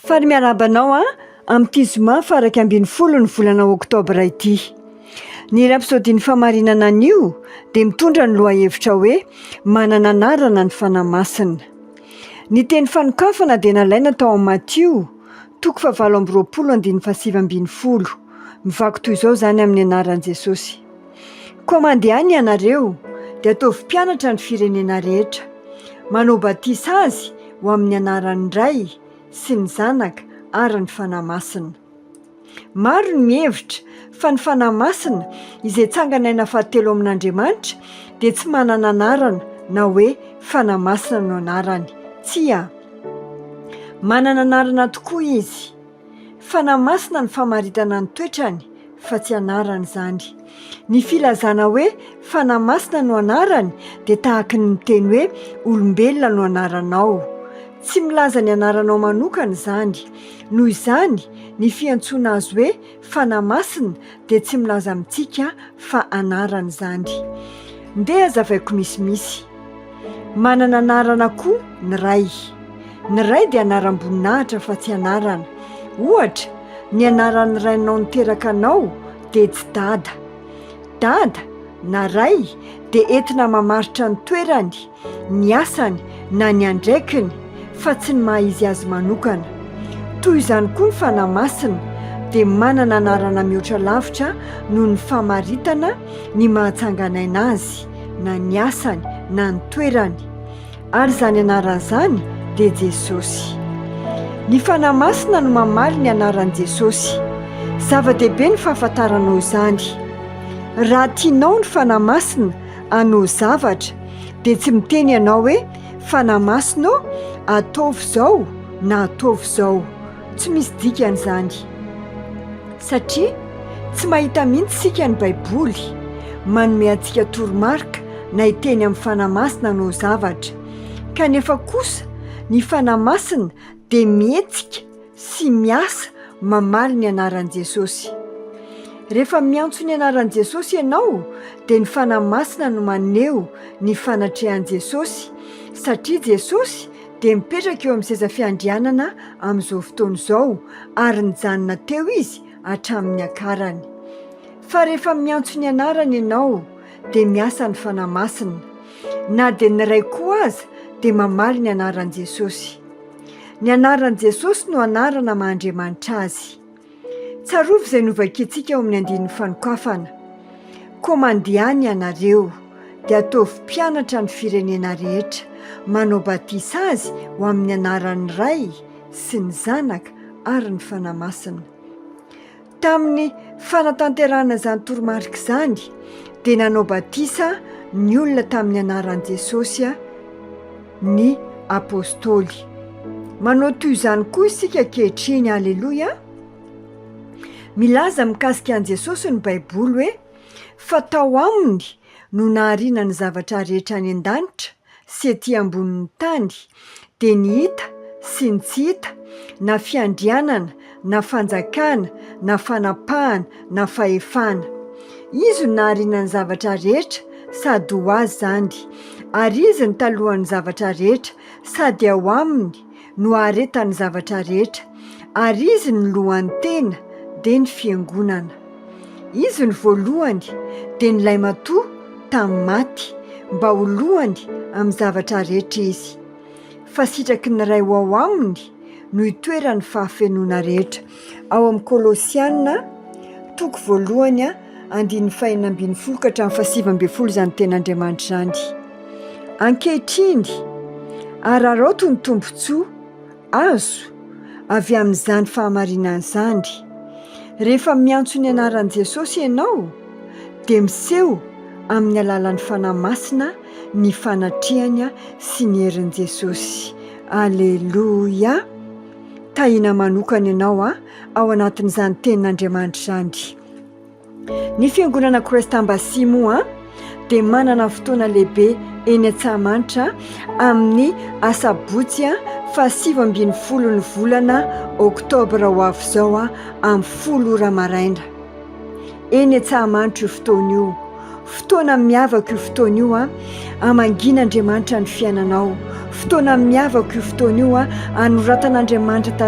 Faly miarahaba anao aho amin'ity zoma faha 11 ny volana oktobra ity. Ny Rapsodin'ny Famarinana anio dia mitondra ny lohahevitra hoe Manana anarana ny Fanahy Masina. Ny teny fanokafana dia nalaina tao amin'ny Matio, toko faha28 andininy faha-19. Mivaky toy izao izany amin'ny anaran'i Jesosy. Koa mandehana ianareo, dia ataovy mpianatra ny firenena rehetra. Manao batisa azy ho amin'ny anaran'ny Ray sy ny Zanaka ary ny Fanahy Masina. Maro ny mihevitra fa ny Fanahy Masina, izay tsangan'aina fahatelo amin'Andriamanitra, dia tsy manana anarana na hoe Fanahy Masina no anarany. Tsia. Manana anarana tokoa izy. Fanahy Masina ny famaritana ny toetrany fa tsy anarany izany. Ny filazana hoe Fanahy Masina no anarany dia tahaky ny miteny hoe olombelona no anaranao. Tsy milaza ny anaranao manokana izany. Noho izany, ny fiantsoana azy hoe Fanahy Masina dia tsy milaza amintsika fa anarany izany. Ndeha hazavaiko misimisy. Manana anarana koa ny Ray. Ny Ray dia anaram-boninahitra fa tsy anarana. Ohatra, ny anaran'ny rainao niteraka anao dia tsy Dada. Dada na Ray dia entina mamaritra ny toerany, ny asany na ny andraikiny fa tsy ny maha izy azy manokana. Toy izany koa ny Fanahy Masina dia manana anarana mihoatra lavitra noho ny famaritana ny maha tsangan'aina azy na ny asany na ny toerany. Ary izany anarana izany dia Jesosy. Ny Fanahy Masina no mamaly ny anaran'i Jesosy. Zava-dehibe ny fahafantaranao izany. Raha tianao ny Fanahy Masina hanao zavatra dia tsy miteny ianao hoe Fanahy Masina ô, ataovy izao na ataovy izao. Tsy misy dikany izany. Satria tsy mahita mihitsy isika ny Baiboly manome antsika toromarika na hiteny amin'ny Fanahy Masina hanao zavatra. Kanefa kosa ny Fanahy Masina dia mihetsika sy miasa mamaly ny anaran'i Jesosy. Rehefa miantso ny anaran'i Jesosy ianao dia ny Fanahy Masina no maneho ny fanatrehan'i Jesosy satria Jesosy dia mipetraka eo amin'ny seza fiandrianana amin'izao fotoana izao ary nijanona teo Izy hatramin'ny niakarany. Fa rehefa miantso ny anarany ianao dia miasa ny Fanahy Masina. Na dia ny Ray koa aza dia mamaly ny anaran'i Jesosy. Ny anaran'i Jesosy no anarana maha Andriamanitra Azy. Tsarovy izay novakintsika ao amin'ny andininy fanokafana. Koa mandehana ianareo, dia ataovy mpianatra ny firenena rehetra, manao batisa azy ho amin'ny anaran'ny Ray sy ny Zanaka ary ny Fanahy Masina. Tamin'ny fanatanterahana izany toromarika izany, dia nanao batisa ny olona tamin'ny anaran'i Jesosy ny apostoly. Manao toy izany koa isika ankehitriny, aleloia! Milaza mikasika an'i Jesosy ny Baiboly hoe, Fa tao aminy no nahariana ny zavatra rehetra any an-danitra sy ety ambonin'ny tany, dia ny hita sy ny tsy hita, na fiandrianana, na fanjakana, na fanapahana, na fahefana. Izy no nahariana ny zavatra rehetra sady ho Azy izany, ary Izy no talohan'ny zavatra rehetra sady ao Aminy no aharetan'ny zavatra rehetra, ary Izy no lohan'ny tena, dia ny Fiangonana. Izy no voalohany, dia ny lahimatoa tamin'ny maty, mba ho lohany amin'ny zavatra rehetra Izy. Fa sitraky ny Ray ho ao Aminy no itoeran'ny fahafenoana rehetra. Ao amin'ny Kolosiana, toko voalohany, andininy fahenina ambin'ny folo ka hatramin'ny fahasivy ambin'ny folo izany tenin'Andriamanitra izany. Ankehitriny, araraoty ny tombontsoa azo avy amin'izany fahamarinana izany. Rehefa miantso ny anaran'i Jesosy ianao, dia miseho amin'ny alalan'ny Fanahy Masina ny fanatrehany sy ny herin'i Jesosy. Aleloia! Tahina manokana ianao ao anatin'izany tenin'Andriamanitra izany. Ny fiangonana Christ Embassy moa dia manana fotoana lehibe eny Antsahamanitra amin'ny asabotsy faha 19 ny volana oktobra ho avy izao amin'ny 10 ora maraina. Eny Antsahamanitra io fotoana io. Fotoana miavaka io fotoana io hamangian'Andriamanitra ny fiainanao. Fotoana miavaka io fotoana io hanoratan'Andriamanitra.